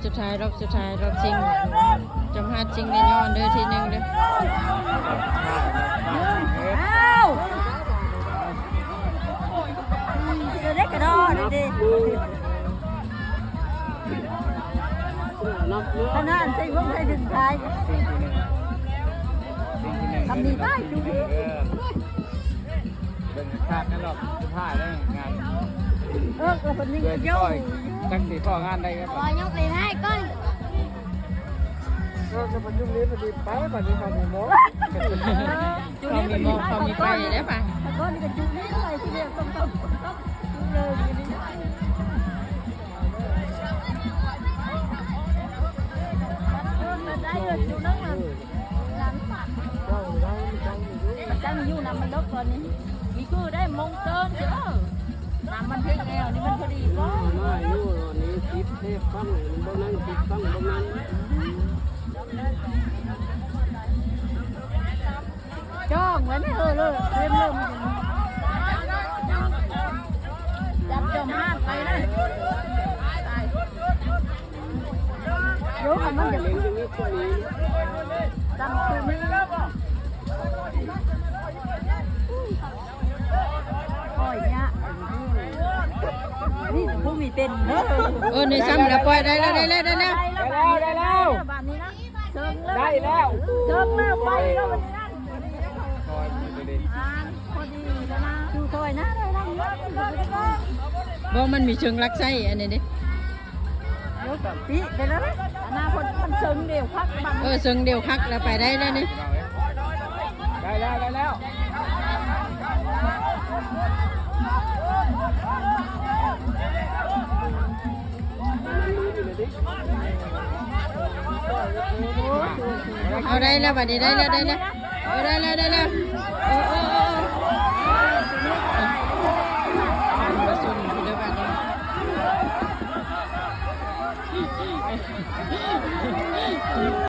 ສຸດທ້າຍ ຮອບສຸດທ້າຍ ຮອບຊິງ ຈຳຮັດຊິງແນ່ນອນເດີ ທີໜຶ່ງເດີ. ອ້າວ ເດກະດໍເດ ຂະໜາດໃສ່ວົງໃສ່ດຶງທ້າຍ ຊິງທີໜຶ່ງ ຊິງທີໜຶ່ງ ທຳນີ້ໄດ້ຢູ່ ເອີ ເບິ່ງຄັກນັ້ນດອກ ສຸດທ້າຍແລ້ວງານ ເອີ ກໍເພິ່ນຍັງຢູ່ ຈັກຊິພໍງານໄດ້ ຂໍຍົກເລີຍໃຫ້ກ່ອນ ເອີ ກໍປະຊຸມນີ້ພໍດີໄປ ບັດນີ້ເຂົາມີໝໍ ເຂົາມີໝໍ ເຂົາມີໄປແລ້ວປະ ແຕ່ກ່ອນນີ້ກໍຈຸນີ້ໄປທີດຽວ ຕ້ອງ ຕ້ອງ ຕ້ອງເລີຍ ໄດ້ເລີຍ ຢູ່ນັ້ນນະ ມັນຈັ່ງຢູ່ນຳມັນເລິກກ່ອນນີ້ ມີຄືໄດ້ມົງເຕີນຊິເອີ ນ້ຳມັນເພັງແອວນີ້ມັນພໍດີບໍ່ ມາຢູ່ນີ້ຕິດເທບຟັງ ມັນບໍ່ນັ້ນຕິດຟັງບໍ່ນັ້ນ ຈ້ອງໄວ້ແມ່ເອີ ເລີ ເລັມເລີ ຈັບຈອມຫ້າມໄປນະ ໂຍກໃຫ້ມັນຢ່າ ດຳຄືມັນ ປ່ອຍເນຍ ນີ້ຜູ້ມີເຕັ້ນເດີ ເອີ ນີ້ຊ້ຳແລ້ວ ປ່ອຍໄດ້ແລ້ວ ໄດ້ແລ້ວ ໄດ້ແລ້ວ ໄດ້ແລ້ວ ບາດນີ້ນະ ເຊີງແລ້ວ ໄດ້ແລ້ວ ເຊີງແລ້ວ ໄປແລ້ວ ບາດນີ້ນະ ອ່າ ພໍດີແລ້ວນະ ຢູ່ຊ່ອຍນະ ໄດ້ແລ້ວ ບໍ່ ມັນມີເຊີງລັກໄສ້ອັນນີ້ເດ້. ເອີ ເຊີງດຽວຄັກແລ້ວ ໄປໄດ້ແລ້ວນີ້ ໄດ້ແລ້ວ ໄດ້ແລ້ວ ເອົາ ໄດ້ແລ້ວ ບາດນີ້ໄດ້ແລ້ວ ໄດ້ແລ້ວ ເອົາ ໄດ້ແລ້ວ ໄດ້ແລ້ວ ເອີ ເອີ ເອີ ເອີ ເອີ ເອີ ເອີ